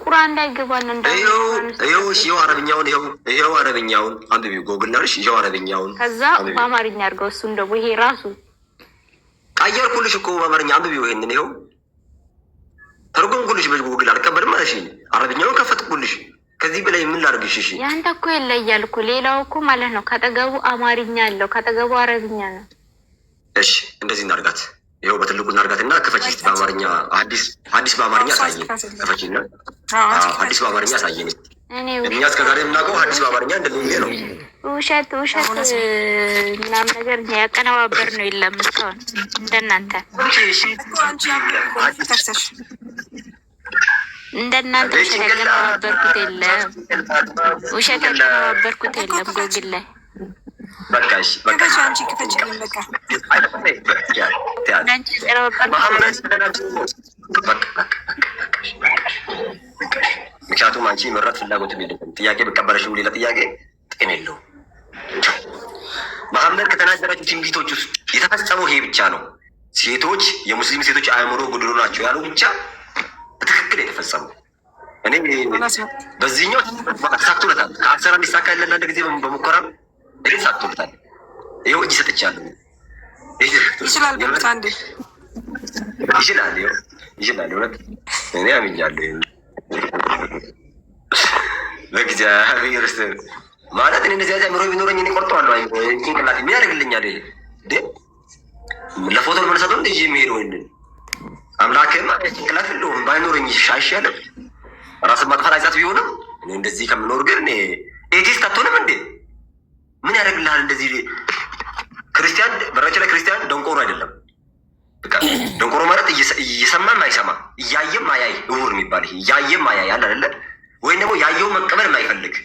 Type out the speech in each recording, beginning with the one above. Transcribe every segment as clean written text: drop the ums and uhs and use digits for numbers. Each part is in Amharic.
ቁርአን ላይ ግባን እንዳ ይኸው ይኸው አረብኛውን፣ ይኸው ይኸው አረብኛውን አንብቢው። ጎግል ናልሽ፣ ይኸው አረብኛውን። ከዛ በአማርኛ አድርገው። እሱን ደግሞ ይሄ ራሱ ቀየርኩልሽ እኮ፣ በአማርኛ አንብቢው። ይሄንን ይኸው ተርጎምኩልሽ በጎግል። አልቀበልም አለሽኝ። አረብኛውን ከፈትኩልሽ። ከዚህ በላይ ምን ላድርግሽ? እሺ። ያንተ እኮ ይለያል እኮ፣ ሌላው እኮ ማለት ነው ከጠገቡ አማርኛ አለው፣ ከጠገቡ አረብኛ ነው። እሺ፣ እንደዚህ እናድርጋት። ይኸው በትልቁ እናድርጋት እና ክፈቺ እስኪ በአማርኛ፣ አዲስ አዲስ በአማርኛ አሳየን። ክፈቺ እና አዲስ በአማርኛ አሳየን። እኛ እስከ ዛሬ የምናውቀው አዲስ በአማርኛ እንደሌለ ነው። ውሸት ውሸት ምናምን ነገር ያቀነባበር ነው የለም እስካሁን እንደናንተ ውሸት ያቀነባበርኩት የለም። ውሸት ያቀነባበርኩት የለም ጎግል ላይ። በቃ እሺ፣ በቃ። አንቺ ክፈችልኝ በቃ። አንቺ ያቀነባበርኩት። ምክንያቱም አንቺ መራት ፍላጎት የለሽም። ጥያቄ በቀበለሽም ሌላ ጥያቄ ጥቅም የለውም። መሐመድ ከተናገራቸው ትንቢቶች ውስጥ የተፈጸመው ይሄ ብቻ ነው። ሴቶች፣ የሙስሊም ሴቶች አእምሮ ጎደሎ ናቸው ያለው ብቻ በትክክል የተፈጸመው። እኔ በዚህኛው ተሳክቶለታል። ከአሰራ እንዲሳካ ያለ ጊዜ በሙከራ እኔ ተሳክቶለታል። ይኸው እጅ ሰጥቻለሁ። ይችላል በሉት አንዴ። ይችላል፣ ይኸው ይችላል። እውነት እኔ አምኛለሁ። በእግዚአብሔር ስም ማለት እኔ እንደዚህ አእምሮ ቢኖረኝ እኔ ቆርጠዋለሁ። ጭንቅላት ምን ያደርግልኛል? ይሄ ለፎቶ ለመነሳት ነው እንደዚህ የሚሄደው። ይሄንን አምላክም ጭንቅላት የለውም፣ ባይኖረኝ አይሻልም? ራስን ማጥፋት አይጻት ቢሆንም እኔ እንደዚህ ከምኖር ግን እኔ atheist አትሆንም እንዴ? ምን ያደርግልሃል? እንደዚህ ክርስቲያን በራቸው ላይ ክርስቲያን ደንቆሮ አይደለም። በቃ ደንቆሮ ማለት እየሰማም አይሰማ፣ እያየም አያይ፣ እውር የሚባል ይሄ እያየም አያይ አለ አይደለ? ወይም ደግሞ ያየው መቀበል የማይፈልግ፣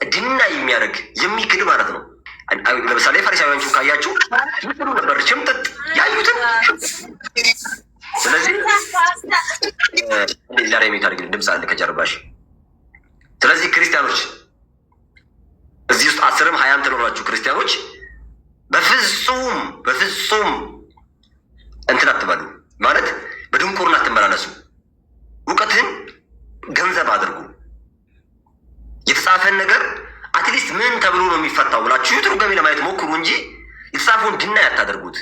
ድና የሚያደርግ፣ የሚክድ ማለት ነው። ለምሳሌ ፈሪሳውያኖቹ ካያችሁ ይክዱ ነበር፣ ሽምጥጥ ያዩትን። ስለዚህ ዛሬ የሚታደርግ ድምፅ አለ ከጀርባሽ። ስለዚህ ክርስቲያኖች፣ እዚህ ውስጥ 10ም 20ም ትኖራችሁ ክርስቲያኖች፣ በፍጹም በፍጹም እንትን አትበሉ፣ ማለት በድንቁርና አትመላለሱ። እውቀትን ገንዘብ አድርጉ። የተጻፈን ነገር at least ምን ተብሎ ነው የሚፈታው ብላችሁ ትርጓሜ ለማየት ሞክሩ እንጂ የተጻፈውን ድና ያታደርጉት።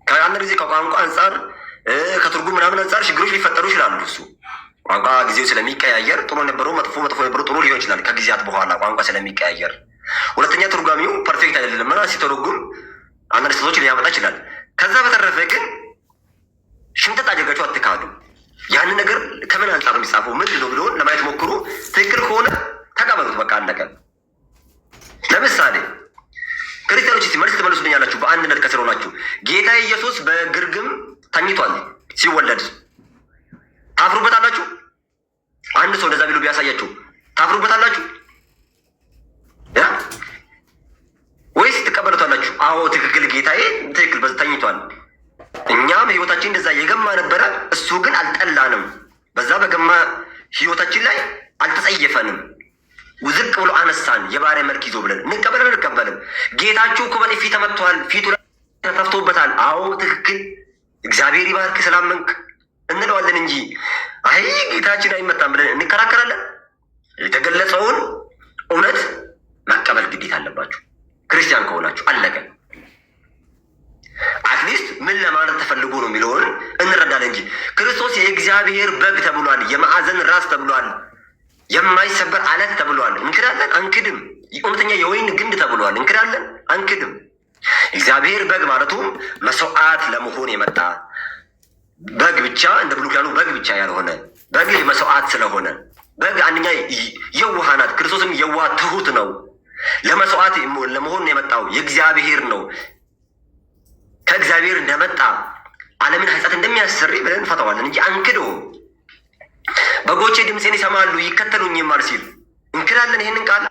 ከአንድ ጊዜ ከቋንቋ አንጻር፣ ከትርጉም ምናምን አንጻር ችግሮች ሊፈጠሩ ይችላሉ። እሱ ቋንቋ ጊዜው ስለሚቀያየር ጥሩ የነበረው መጥፎ፣ መጥፎ የነበረው ጥሩ ሊሆን ይችላል ከጊዜያት በኋላ ቋንቋ ስለሚቀያየር። ሁለተኛ ትርጓሜው perfect አይደለም እና ሲተረጉም አንዳንድ ስህተቶች ሊያመጣ ይችላል። ከዛ በተረፈ ግን ሽምጥጥ አድርጋችሁ አትካዱ። ያንን ነገር ከምን አንጻር ነው የሚጻፈው፣ ምንድን ነው ብለውን ለማየት ሞክሩ። ትክክል ከሆነ ተቀበሉት። በቃ አለቀ። ለምሳሌ ክርስቲያኖች እስኪ መልስ ትመልሱልኛላችሁ። በአንድነት ከስር ሆናችሁ ጌታ ኢየሱስ በግርግም ተኝቷል ሲወለድ ታፍሩበታላችሁ? አንድ ሰው እንደዛ ቢሉ ቢያሳያችሁ ታፍሩበታላችሁ ወይስ ትቀበሉታላችሁ? አዎ ትክክል ጌታዬ ትክክል ተኝቷል። እኛም ህይወታችን እንደዛ የገማ ነበረ፣ እሱ ግን አልጠላንም። በዛ በገማ ህይወታችን ላይ አልተጸየፈንም። ዝቅ ብሎ አነሳን የባሪያ መልክ ይዞ ብለን እንቀበልን አንቀበልም? ጌታችሁ እኮ በጥፊ ተመትቷል፣ ፊቱ ላይ ተተፍቶበታል። አዎ ትክክል፣ እግዚአብሔር ይባርክ ስላመንክ እንለዋለን እንጂ አይ ጌታችን አይመታም ብለን እንከራከራለን። የተገለጸውን እውነት መቀበል ግዴታ አለባችሁ ክርስቲያን ከሆናችሁ። አለቀ። At least ምን ለማለት ተፈልጎ ነው የሚለውን እንረዳለን እንጂ ክርስቶስ የእግዚአብሔር በግ ተብሏል፣ የማዕዘን ራስ ተብሏል፣ የማይሰበር አለት ተብሏል። እንክዳለን? አንክድም። እውነተኛ የወይን ግንድ ተብሏል። እንክዳለን? አንክድም። እግዚአብሔር በግ ማለቱም መስዋዕት ለመሆን የመጣ በግ ብቻ፣ እንደ ብሉይ ኪዳኑ በግ ብቻ ያልሆነ፣ በግ መስዋዕት ስለሆነ፣ በግ አንደኛ የዋህ ናት። ክርስቶስም የዋህ ትሁት ነው። ለመስዋዕት ለመሆን የመጣው የእግዚአብሔር ነው። ከእግዚአብሔር እንደመጣ ዓለምን ኃጢአት እንደሚያሰርይ ብለን እንፈታዋለን እንጂ አንክደውም። በጎቼ ድምፄን ይሰማሉ ይከተሉኝማል ሲል እንክዳለን ይህንን ቃል?